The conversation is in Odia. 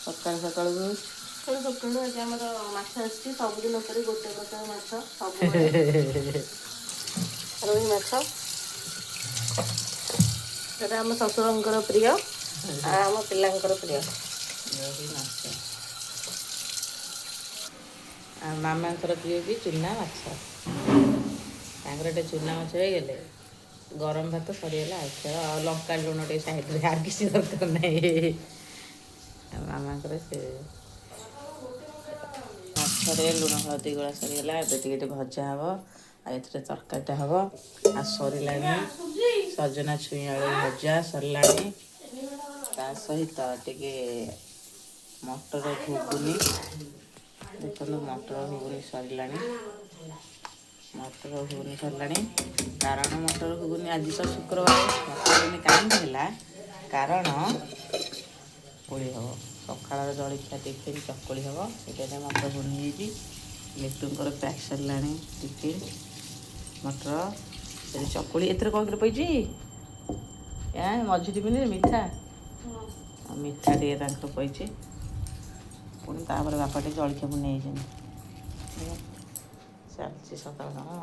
ସକାଳୁ ସକାଳୁ। ସକାଳୁ ସକାଳୁ ଆଜି ଆମର ମାଛ ଆସିଛି। ସବୁଦିନ ପରି ଗୋଟେ ପ୍ରକାର ମାଛ ସବୁବେଳେ, ରୋହି ମାଛ। ସେଟା ଆମ ଶ୍ୱଶୁରଙ୍କର ପ୍ରିୟ ଆଉ ଆମ ପିଲାଙ୍କର ପ୍ରିୟ। ରୋହି ମାଛ ଆଉ ମାମାଙ୍କର ପ୍ରିୟ ବି ଚୁନା ମାଛ। ତାଙ୍କର ଟିକେ ଚୁନା ମାଛ ହେଇଗଲେ ଗରମ ଭାତ ସରିଗଲା ଆଉ ଖେଳ। ଆଉ ଲଙ୍କା ଲୁଣ ଟିକେ ସାଇଡ଼ରେ, ଆଉ କିଛି ଦରକାର ନାହିଁ। ଆଉ ମାମାଙ୍କର ସେ ମାଛରେ ଲୁଣ ହଳଦୀ ଗୋଳା ସରିଗଲା। ଏବେ ଟିକେ ଟିକେ ଭଜା ହବ ଆଉ ଏଥିରେ ତରକାରୀଟା ହବ। ଆଉ ସରିଲାଣି ସଜନା ଛୁଇଁ ଆଳୁ ଭଜା ସରିଲାଣି। ତା ସହିତ ଟିକେ ମଟର ଘୁଗୁନି। ଦେଖନ୍ତୁ, ମଟର ଘୁଗୁନି ସରିଲାଣି, ମଟର ଘୁଗୁନି ସରିଲାଣି। କାରଣ ମଟର ଘୁଗୁନି, ଆଜି ତ ଶୁକ୍ରବାର, ମଟର ଘୁଗୁନି କାହିଁକି ହେଲା? କାରଣ ଚକୁଳି ହେବ। ସକାଳର ଜଳଖିଆ ଟିଫିନ୍ ଚକୁଳି ହେବ, ସେଇଟା ମଟର ଘୁଗୁନି ହେଇଛି। ଲିଟୁଙ୍କର ପ୍ୟାକ୍ ସରିଲାଣି ଟିଫିନ୍, ମଟର, ସେଠି ଚକୁଳି। ଏଥିରେ କ'ଣ କିଲୋ ପଇଛି ମଝି ଟିଫିନରେ? ମିଠା। ଆଉ ମିଠା ଟିକେ ତାଙ୍କର ପଇଛି। ପୁଣି ତାପରେ ବାପା ଟିକେ ଜଳଖିଆ ପୁଣି ନେଇଯାଇଛନ୍ତି। ଚାଲିଛି ସକାଳ କାମ।